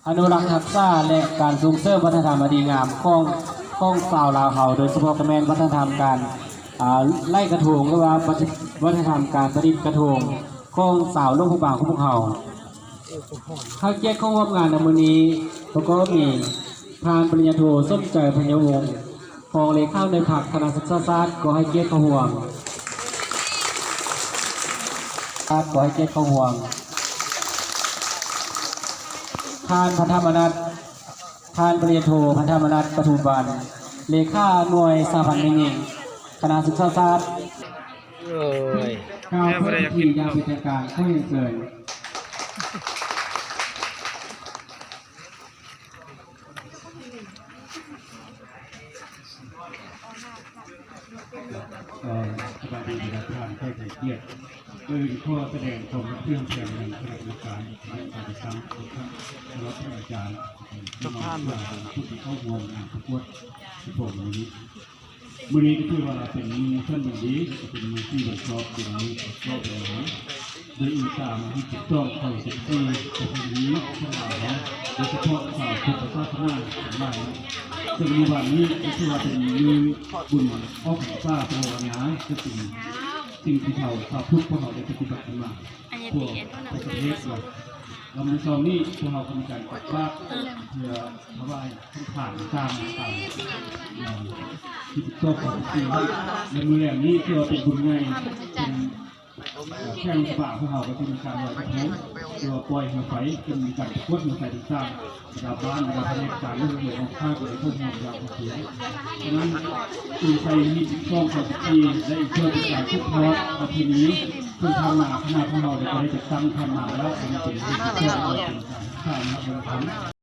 ອະນຸລັກຮັກສາ ແລະ ການສົ່ງເສີມວັດທະນະທຳອັນດີງາມຂອງ ຂອງຊາວລາວເຮົາ, ໂດຍສະເພາະກໍແມ່ນວັດທະນະທຳການ ອ່າ ໄລ່ກະທົງ ຫຼືວ່າວັດທະນະທຳການປະດິດກະທົງຂອງຊາວຫຼວງພະບາງຂອງພວກເຮົາ. ໃຫ້ກຽດເຂົ້າຮ່ວມງານໃນມື້ນີ້ ປະກອບມີ ທ່ານປະລິນຍາໂທ ສົມໃຈ ໄພຍະວົງ ຮອງເລຂາໜ່ວຍພັກຄະນະສຶກສາສາດ ຂໍໃຫ້ກຽດເຂົ້າຮ່ວມ, ຂໍໃຫ້ກຽດເຂົ້າຮ່ວມ. ທ່ານ ພັນທຳມະນັດ ທ່ານປະລິນຍາໂທ ພັນທຳມະນັດ ປະທຸມວັນ ເລຂາໜ່ວຍສະຫະພັນແມ່ຍິງ ຄະນະສຶກສາສາດ. ໂອ້ຍ ກ່າວເປີດພິທີຢ່າງເປັນທາງການ. ຂໍຮຽນເຊີນ. ເອີ ສະບາຍດີບັນດາທ່ານແຂກໃຫ້ກຽດ. ເອີ ຂໍສະແດງຄວາມຮັກເພື່ອງແພງໃນຄະນະກຳມະການ ແລະ ການຈັດຕັ້ງຂອງທ່ານ ສຳລັບທ່ານອາຈານ ທຸກທ່ານ ຜູ້ທີ່ເຂົ້າຮ່ວມງານປະກວດສະເພາະມື້ນີ້. ມື້ນີ້ກໍຖືວ່າເປັນມື້ສັນວັນດີ ແລະ ກໍເປັນມື້ທີ່ວັນຊອບ ເປັນມື້ຄົບຮອບເປັນຫຍັງ ໂດຍອີງຕາມຮີດສິບສອງ ຂ້ອ ສິບສີ່ ປະເພນີຂອງລາວເຮົາ ໂດຍສະເພາະຊາວພຸດທະສາສະໜາທັງຫຼາຍ. ເຊິ່ງໃນວັນນີ້ກໍຖືວ່າເປັນມື້ບຸນອອກພັນສາພາວະນາ ເຊິ່ງເປັນສິ່ງທີ່ເຮົາຊາວພຸດພວກເຮົາໄດ້ປະຕິບັດກັນມາທົ່ວປະເທດ. ລຳມື້ເຊົ້ານີ້ພວກເຮົາກໍມີການຕັກບາດເພື່ອຖວາຍ ທ່ານ ທ່ານ ທ່ານທີ່ສິບສອງ ຂອງປີ ແລະ ມື້ແລງນີ້ຖືວ່າເປັນບຸນໃຫຍ່ ເປັນ ເອີ່ ແຂວງຫຼວງພະບາງຂອງເຮົາກໍຈະມີການລອຍກະທົງ ຫຼືວ່າປ່ອຍເຮືອໄຟ ຈະມີການປະກວດເຮືອໄຟຕ່າງໆ ລະດັບບ້ານ ລະດັບພະແນກການ ແລະ ເຮືອຂອງຂ້າກໍໄດ້ເຂົ້າຮ່ວມຢ່າງເປັນເປັນ. ສະນັ້ນ ຈຶ່ງໃສ່ຮີດສິບສອງ ຂອງປີ ແລະ ອີກເພື່ອເປັນການສືບທອດປະເພນີ ເຊິ່ງຜ່ານມາຄະນະຂອງເຮົາໄດ້ ກໍໄດ້ຈັດຕັ້ງຜ່ານມາແລ້ວ ອັນນີ້ເປັນຮີດສິບສອງ ເປັນການສຶກສານະວັດທະນະທຳ.